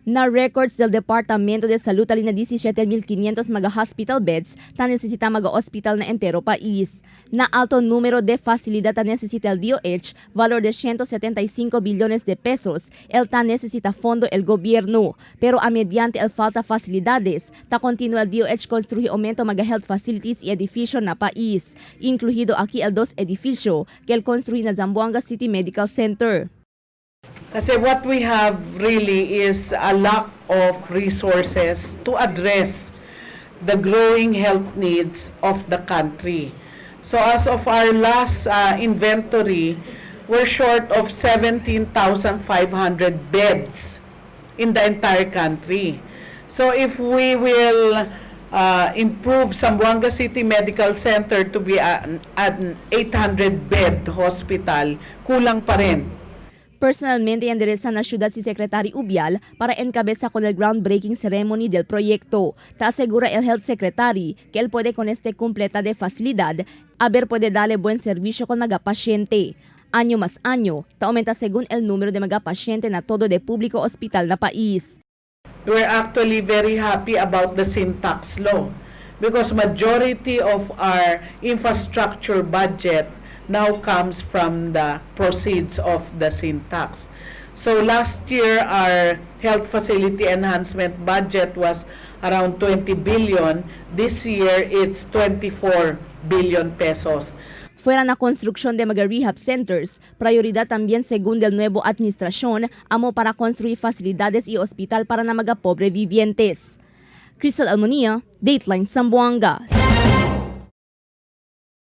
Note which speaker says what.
Speaker 1: Na records del Departamento de Salud talina 17.500 mga hospital beds ta necesita mga hospital na entero país. Na alto número de facilidad ta necesita el DOH, valor de 175 billones de pesos, el ta necesita fondo el gobierno. Pero a mediante el falta facilidades, ta continúa el DOH construir aumento mga health facilities y edificio na país, incluido aquí el dos edificio que el construir na Zamboanga City Medical Center.
Speaker 2: Kasi what we have really is a lack of resources to address the growing health needs of the country. So as of our last inventory, we're short of 17,500 beds in the entire country. So if we will improve Zamboanga City Medical Center to be an 800-bed hospital, kulang pa rin.
Speaker 1: Personalmente endereza na ciudad si Secretary Ubial para encabeza con el groundbreaking ceremony del proyecto. Ta asegura el Health Secretary que él puede con este completa de facilidad, a ver puede darle buen servicio con mga pasyente. Año más año, ta aumenta según el número de mga pasyente na todo de público hospital na país.
Speaker 2: We're actually very happy about the sin tax law because majority of our infrastructure budget now comes from the proceeds of the sin tax. So last year, our health facility enhancement budget was around 20 billion. This year, it's 24 billion pesos.
Speaker 1: Fuera na construcción de mga rehab centers, prioridad también según del nuevo administración, amo para construir facilidades y hospital para na mga pobre vivientes. Crystal Almonia, Dateline Zamboanga.